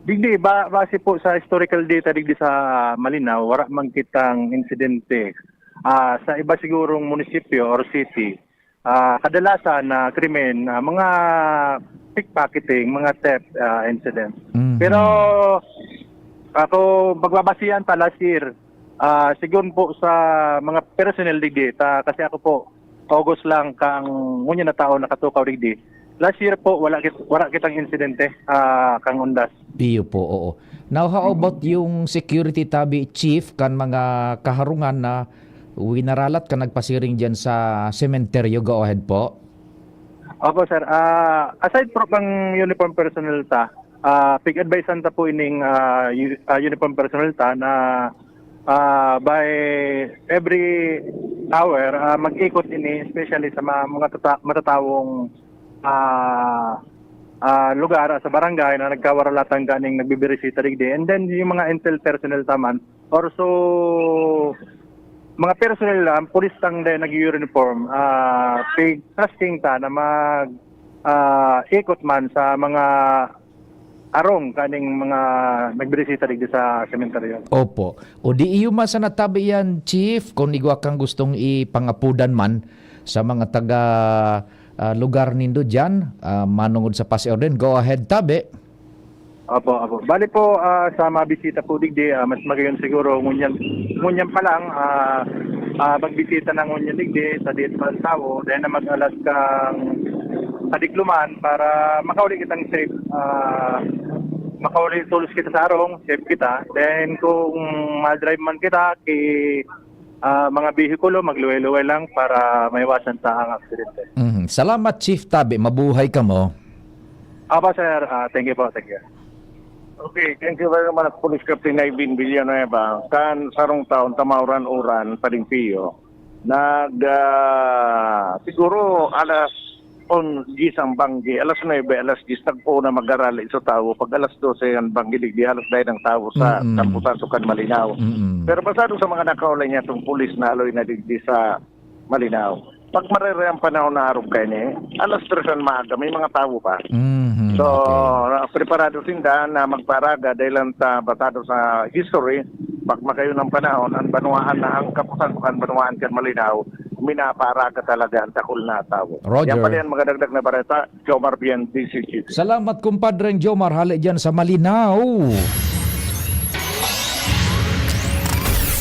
Digdi, ba-, base po sa historical data digdi sa Malinao, wala man kitang insidente. Ah, sa iba sigurong munisipyo or city, ah, kadalasan na krimen, ah, mga pickpocketing, mga theft, ah, incident. Mhm. Pero ako, pagbabasihan ta last year, ah, sigon po sa mga personnel digdi, ta, kasi ako po, August lang kang ngunyan na taon nakatukaw digdi. Last year po, wala kit-, wala kitang insidente, ah, kang undas. Iyo po, oo. Now, how about yung security tabi, Chief, kan mga kaharungan na winaralat kan nagpasiring diyan sa sementeryo? Go ahead po. Opo, sir. Ah, aside po kang uniform personnel ta, ah, pig-advisean ta po ining, ah, u-, ah, uniform personnel ta na, ah, by every Tower, ah, mag-ikot ini, especially sa mga, mga tata-, matatawong, ah, ah, lugar, ah, sa barangay na nagkawaralatan kaning nagbibirisita digdi. And then, yung mga intel personnel taman, or so, mga personnel lang, pulis lang din nag-uniform, ah, pig-, trusting ta na mag, ah, ikot man sa mga arong kaning mga nagbirisita digdi sa sementeryo. Opo. O di iyo man sana tabi yan, Chief, kung igwa kang gustong ipangapudan man sa mga taga, ah, lugar nindo diyan, ah, manungod sa pasi-orden. Go ahead, tabi. Opo, opo. Bali po, ah, sa mga bisita po digdi, ah, mas magayon siguro ngunyan, ngunyan pa lang, ah, ah, magbisita na ngunyan digdi sa diet pa ang tawo, dahil na mag-alas kang Kadikluman para makauli kitang safe, ah, makauli tolos kita sa arong, safe kita. Then kung ma-drive man kita ki, ah, mga behikulo, magluway-luway lang para maiwasan ta ang aksidente. Mhm. Salamat, Chief Tabi. Mabuhay kamo. Apa, sir. Ah, thank you po. Thank you. Okay, thank you very much, Police Captain Ivan Villanueva. Kan sarong taon, tamauran-uran, Pading Pio. Nag, ah, siguro alas on, diyes ang banggi, alas nuebe, alas diyes, tagpo na magarali sa tawo. Pag alas dose ang banggi, digdi halos dai nang tawo sa Mm-mm. Kampusan, Sukan, Malinao. Mm-mm. Pero basado sa mga nakaulay niya, itong pulis na aloy na digdi sa Malinao. Pag marere ang panahon na arog kaini, alas tres ang maaga, may mga tawo pa. Mhm, So, okay. na-, preparado sinda na magparaga dahil lang sa basado sa history, pag magayon ang panahon, ang banwaan na ang Kampusan, Sukan, banwaan kan Malinao, minaparaga talaga ang dakul na tawo. Roger. Yan pala yan, mga dagdag na bareta. Jomar Bien, D C G. Salamat, kumpadreng Jomar, hali dyan sa Malinao.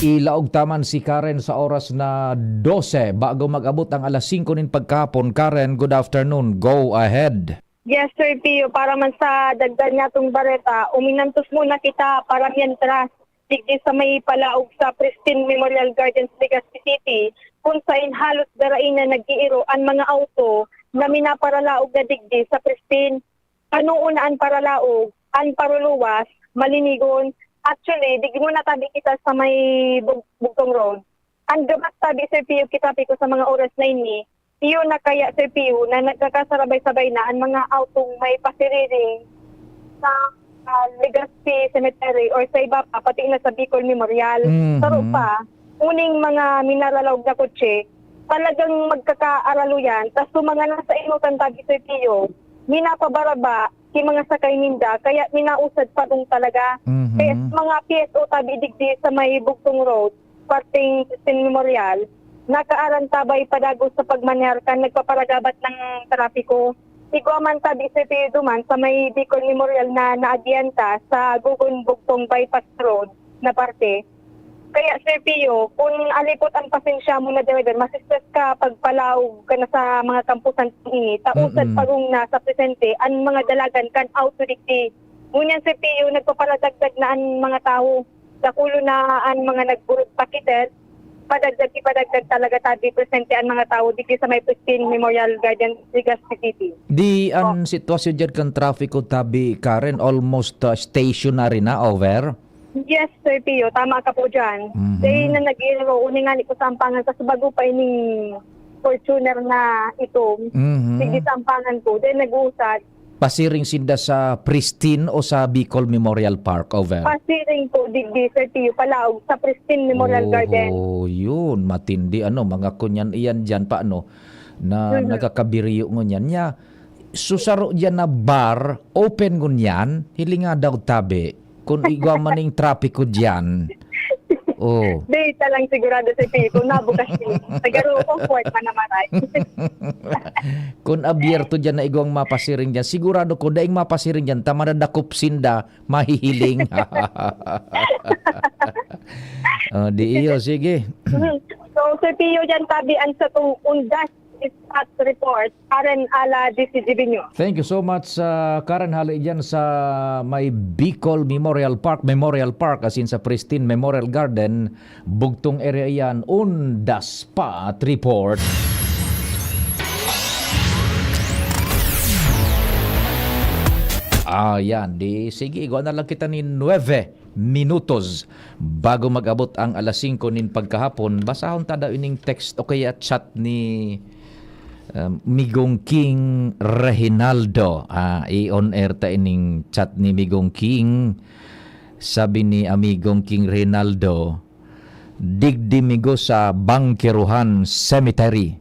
Ilaog taman si Karen sa oras na dose, bago mag-abot ang alas singko nin pagkahapon. Karen, good afternoon. Go ahead. Yes, Sir Pio. Para man sa dagdag natong bareta, uminantos muna kita para mientras digdi sa may palaog sa Pristine Memorial Gardens, Legazpi City, kung sain halos darain na nag-iiro an mga auto na minaparalaog na digdi sa Pristine. Kanoon na an paralaog, an paruluwas, malinigon. Actually, digdi muna tabi kita sa may Bug-, Bugtong Road. An gabat tabi, Sir Pio, kita pi ko sa mga oras na ini, iyo na kaya, Sir Pio, na nagkakasarabay-sabay na an mga autong may pasiriring sa, ah, Legazpi Cemetery or sa iba pa, pati na sa Bicol Memorial. Mhm. Saro pa, uning mga minaralaog na kotse, talagang magkakaaralo yan. Tas yung mga nasa enotan tabi, Sir Pio, minapabaraba ki mga sakay ninda, kaya minausad padong talaga. Mhm. Kaya sa mga P S O tabi digdi sa may Bugtong Road, parting Pristine Memorial, nakaarantabay padagos sa pagmanehar kan nagpaparagabat ng trapiko. Igwa man tabi, Sir Pio, duman sa may Bicol Memorial na naadyanta sa Gogon Bugtong Bypass Road na parte. Kaya, Sir Pio, kung alipot ang pasensya mo na driver, ma-stress ka pagpalaog ka na sa mga kampusan ini, tausad Mm-mm. padong na sa presente an mga dalagan kan auto digdi. Ngunyan, Sir Pio, nagpaparadagdag na an mga tawo. Dakulo na an mga nagburog pakiter. Padagdag, ipadagdag talaga tabi presente an mga tawo digdi sa may Pristine Memorial Garden, Legazpi City. Di an Oh. sitwasyon dyan kan trafiko tabi, Karen, almost, uh, stationary na, over? Yes, Sir Pio, tama ka po dyan. Mhm. Dahil na nag-iiro, uni nga ni ko sa Ampangan, sa subago pa ining Fortuner na ito, Mhm. sige sa Ampangan ko, then nag-uusad. Pasiring sinda sa Pristine o sa Bicol Memorial Park, over? Pasiring po, digdi, Sir Pio, palaog sa Pristine Memorial Garden. Oho, yun. Matindi, ano, mga kunyan iyan dyan pa, ano, na Mhm. nagkakabiriyo ngunyan. Nya, susaro dyan na bar, open ngunyan, hilinga daw tabi. Kun igwa man ning trapiko diyan. Oh. Di, talang sigurado si Pico, nabukas niya. Nagaro, comfort man naman ay. Kun abierto diyan na igwang mapasiring diyan, sigurado ko, daing mapasiring diyan, ta madadakop sinda, mahihiling. Oh, di iyo, sige. So, Sir Pio, diyan tabi ang sa tong undas. Dispatch report, Karen Ala, D C G B News. Thank you so much, ah, Karen. Hali dyan sa may Bicol Memorial Park, Memorial Park, as in sa Pristine Memorial Garden, bugtong area yan. Undas pa at report. Ah, yan. Di, sige, igwa na lang kita nin nuebe minutos bago mag-abot ang alas singko nin pagkahapon. Basahon ta daw ining text o kaya chat ni, um, Migong King Rehinaldo. Ah, i-on air ta ining chat ni Migong King. Sabi ni Amigong King Rehinaldo, "Digdi migo sa Bangkeruhan Cemetery.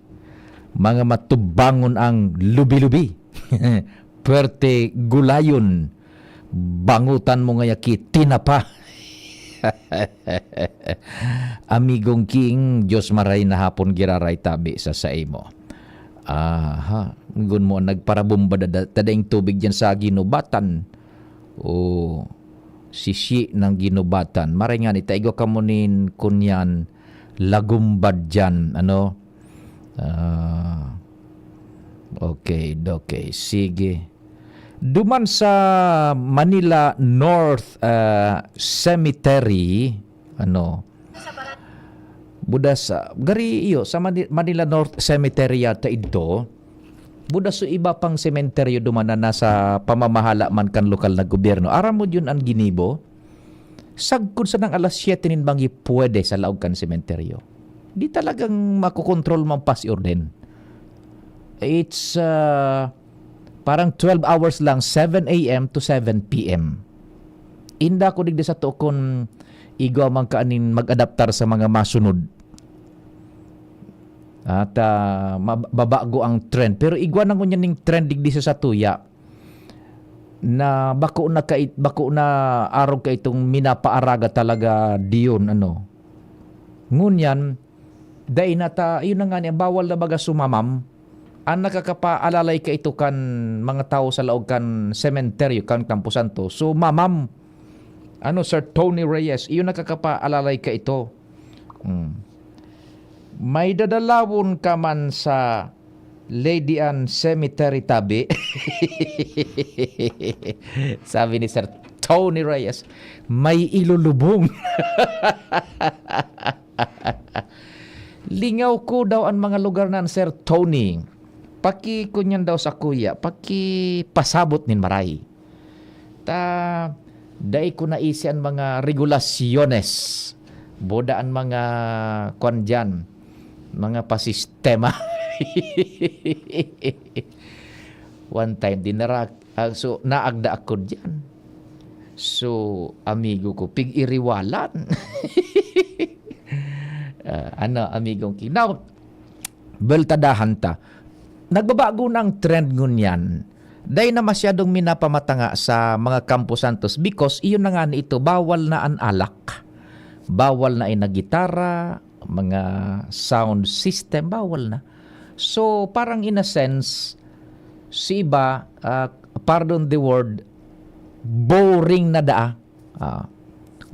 Mga matubangon ang lubi-lubi. Puwerte gulayon. Bangotan mo ngaya ki tinapa." Amigong King, Diyos maray na hapon giraray tabi sa saimo. Aha, gun mo nagparabomba dada, ta daing tubig diyan sa ginubatan. O, sisi ng ginubatan. Maray nga ni, ta igwa kamo nin kunyan, lagumbad diyan, ano? Ah, okay, okay. Sige. Duman sa Manila North, ah, Cemetery, ano, buda sa, gari iyo, sa Mani-, Manila North Cemetery yata idto, buda so iba pang sementeryo duman na nasa pamamahala man kan lokal na gobyerno. Aram mo yun ang ginibo? Sagkod sa nang alas siyete nin banggi pwede sa laog kan sementeryo. Di talagang makokontrol man pa si Orden. It's, ah, parang twelve hours lang, seven a m to seven p m. Inda ko digdi sa to kun igwa man ka aning mag-adaptar sa mga masunod. At, ah, mab-, babago ang trend. Pero igwa na ngunyan ning trend digdi sa satuya na bako na kait-, bako na arog kaitong minapaaraga talaga diyon, ano. Ngunyan, dai na ta, yun na nga niya, bawal na baga sumamam. Ang nakakapaalalay kaito kan mga tawo sa laog kan sementeryo, kan Campo Santo. So, mamam, ano, Sir Tony Reyes, iyo nakakapaalalay kaito. Hmm. May dadalawon ka man sa Lady Anne Cemetery tabi. Sabi ni Sir Tony Reyes, may ilulubong. Lingaw ko daw an mga lugar na, Sir Tony. Pakikunyan daw sa kuya, pakipasabot nin maray. Ta, dai ko naisi an mga regulasyones. Boda an mga, kwan diyan, mga pasistema. One time, dinara, ah, so, naagda ako diyan. So, amigo ko, pig-iriwalan. Ah, ano, amigong ki-, now, beltadahan ta. Nagbabago na ang trend ngunyan. Dai na masyadong minapamatanga sa mga Campo Santos because iyon na nga ni ito, bawal na an alak. Bawal na an gitara, mga sound system, bawal na. So, parang in a sense, si iba, ah, pardon the word, boring na daa. Ah,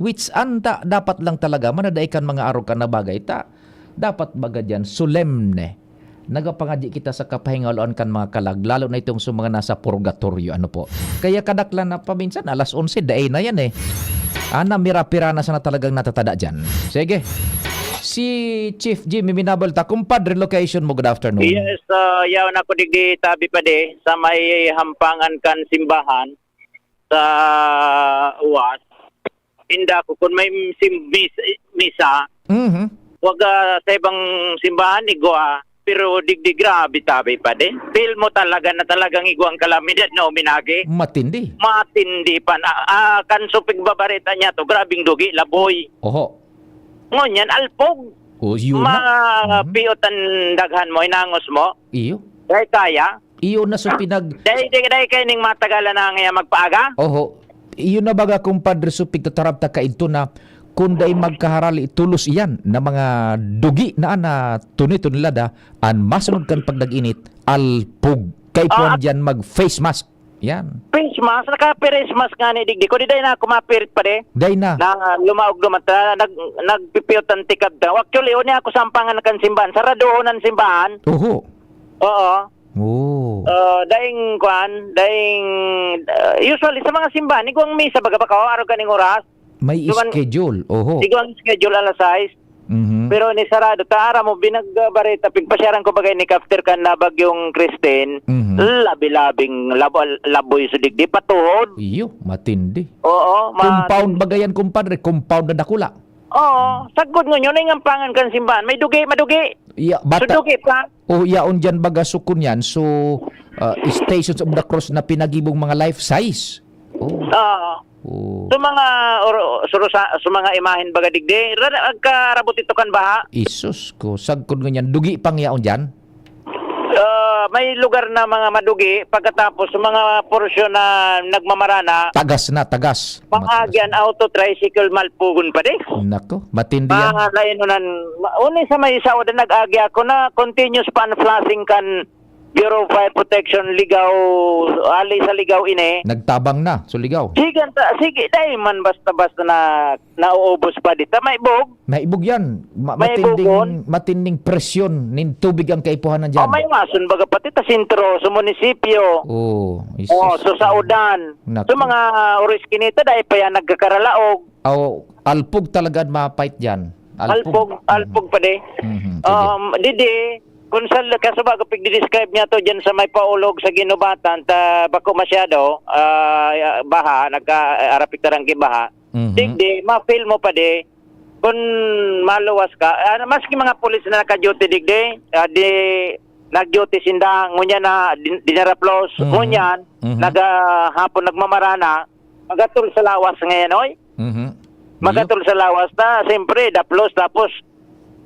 which anta, dapat lang talaga, manadai kan mga arukan na bagay, ta, dapat baga diyan, solemne. Nagapangadi kita sa kapahingaloan kan mga kalag, lalo na itong sa mga nasa purgatorio, ano po. Kaya kadaklan na paminsan, alas onse, dai na yan eh. Ana, mira-pira na sana talagang natatada diyan. Sige. Si Chief Jimmy Minabal ta, kumpadre, location mo, good afternoon. Yes, ah, yaon ako digdi tabi pa di, sa may hampangan kan simbahan, sa uwas. Inda ko, kung may sim-, mis-, misa, Mhm. wag, ah, sa ibang simbahan, igwa, pero digdi grabe tabi pa di. Feel mo talaga na talagang igwang kalamidad na uminagi. Matindi. Matindi pa na. Ah, kan supig babarita niya to, grabing dugi, laboy. Oho. Ngunyan, alpog. O, yun na. Ma-, Mhm. piot ang daghan mo, inangos mo. Iyo. Dahil kaya. Iyo na so pinag- Dahil di, dahil kayo ning matagalan na nga magpaaga. Oho. Iyo na baga, kumpadre, so pigtatarap ta kaidto na kung dai magkaharali, tulos iyan na mga dugi na, na tuni-tuni lada, an masunod kan pagdag-init, alpog. Kay Ah, puwan at diyan mag-face mask. Yan. Face mask, naka-face mask nga ni digdi. Kung di dai na ako mapirit pa di. Dai na. Na lumaog duman ta, nag-, nagpipiyot ang tikab ta. Actually, uni ako sa ampangan kan simbahan. Saradohon ang simbahan. Oho. Oo. Oh. Uh, daing kwan, daing, uh, usually sa mga simbahan, igwang misa, baga ba ka, araw kaning oras? May Duman, schedule. Oho. Igwang schedule alas sais. Mhm. Pero ni sarado ta, aram mo, binagbareta, pigpasyaran ko bagay ni after kan na bagyong Christine, Mhm. labi-labing labo-, laboy sa digdi, patuhod. Iyo, matindi. Oo, ma- Compound ba gayan, kumpadre? Compound na dakula. Oo, sagkod ngunyan, naingampangan kan simbahan. May dugi, madugi. Iya, So, bata. dugi pa. Oh, yaon dyan baga sukon yan. So, ah, Stations of the Cross na pinagibong mga life size. Oh. Oo. Oh. So, mga or-, surusa-, so, mga imahen baga digdi, ra-, agkarabot ito kan baha. Isus ko, sagkod ngunyan, dugi pang yaon dyan? Ah, may lugar na mga madugi, pagkatapos, sa mga porsyon na nagmamarana, Tagas na, tagas. mga Matagas agyan, na. Auto, tricycle, malpugon pa di. Nako, matindi yan. Mga lainonan, ma-, uni sa may saod na nag-agi ako na continuous pa ang flashing kan Bureau of Fire Protection, Ligao, ali sa Ligao ini. Nagtabang na, so Ligao. Sige, ta-, sige, dai man basta-basta na nauubos pa dita. May bog. May bog yan. Ma-, May matinding, bugon. matinding presyon nin tubig ang kaipuhanan Oh, dyan. may mason baga pati ta sentro, sa munisipyo. Oh, Oh, isus. so sa udan. Naku. So mga oras kinita, dai pa yan nagkakaralaog. Aw, alpog talaga ang mapait dyan. Alpog. Alpog, alpog pa di. Mhm, sige. Um, didi, kung sa, kaso bago pigdi-describe niya to dyan sa may paulog sa Ginubatan, ta bako masyado, ah, baha, nagka-, arapik tarang baha. Mhm. Digdi, ma-feel mo pa di, kung maluwas ka, ah, maski mga pulis na naka-duty digdi, ah, di, nag-duty sinda, ngunyan na din-, dinaraplos, Mhm. ngunyan, Mhm. naga-, hapon nagmamarana, magatol sa lawas ngayon, oy. Mhm. Magatol sa lawas na, siyempre, daplos, tapos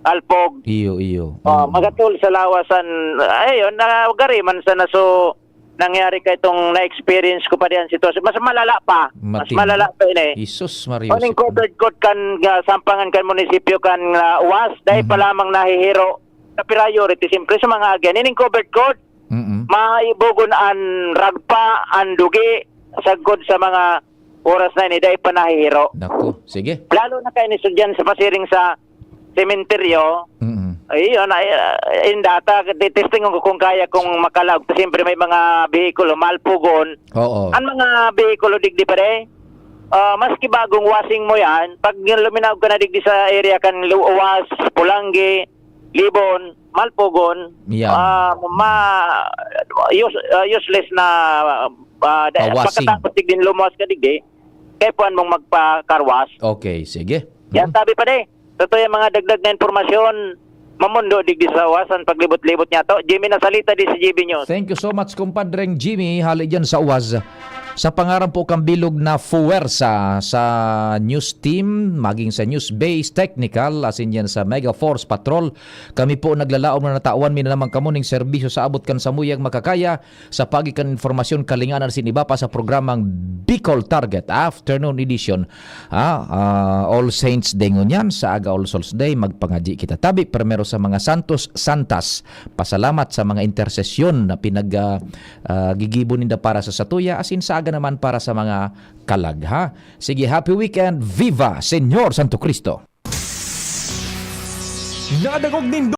alpog. Iyo, iyo. Oh, Mm. magatol sa lawas an, ayun, na gari man sana. So, nangyari ka itong na-experience ko pa diyan sitwasyon. Mas malala pa. Mas Matindi. malala pa ini. Jesus, Mario. Oning covered court kan, ah, sampangan kan munisipyo kan, ah, uwas, dahil pa Mhm. lamang nahihiro sa priority, siyempre, sa mga agyan. Ining covered court, Mm-mm. maibogon an ragpa, an dugi, sagkod sa mga oras na ini, dai pa nahihiro. Naku, sige. Lalo na kayo ni Sudyan sa pasiring sa sementeryo. Mm-mm. Ayun, ay, ah, in data, titestingon ko kung kaya kong makalaog. Siyempre, may mga behikulo, malpugon. Oo. Ang mga behikulo, digdi pa rin. Ah, maski bagong wasing mo yan, pag yung luminaog ka na digdi sa area kan Lu-, Uwas, Pulanggi, Libon, Malpugon, Yan. ah, ma-, use-, ah, useless na, ah, da-, Kawasing. pagkatapos digdi lumuwas ka digdi, kaya puan mong magpa-car wash. Okay, sige. Yan, Mm. sabi pa di. Totoo yung mga dagdag na impormasyon, mamundo digdi sa uwas, ang paglibot-libot niya to. Jimmy Nasalita, di si G B News. Thank you so much, kumpadreng Jimmy. Hali dyan sa uwas. Sa pangaran po kang bilog na fuwersa sa news team, maging sa news base, technical, asin dyan sa Mega Force Patrol, kami po naglalaom na natawan mi na naman kamo ning serbisyo sa abot kan samuyang makakaya sa pagi kan informasyon, kalinganan asin iba pa sa programang Bicol Target Afternoon Edition. Ah, ah, All Saints Day ngunyan, sa aga All Souls Day, magpangadyi kita tabi, primero sa mga santos, santas. Pasalamat sa mga intersesyon na pinag, ah, ah, gigibo ninda para sa satuya, asin sa aga naman para sa mga kalag, ha? Sige, happy weekend. Viva Señor Santo Cristo! Nadangog nindo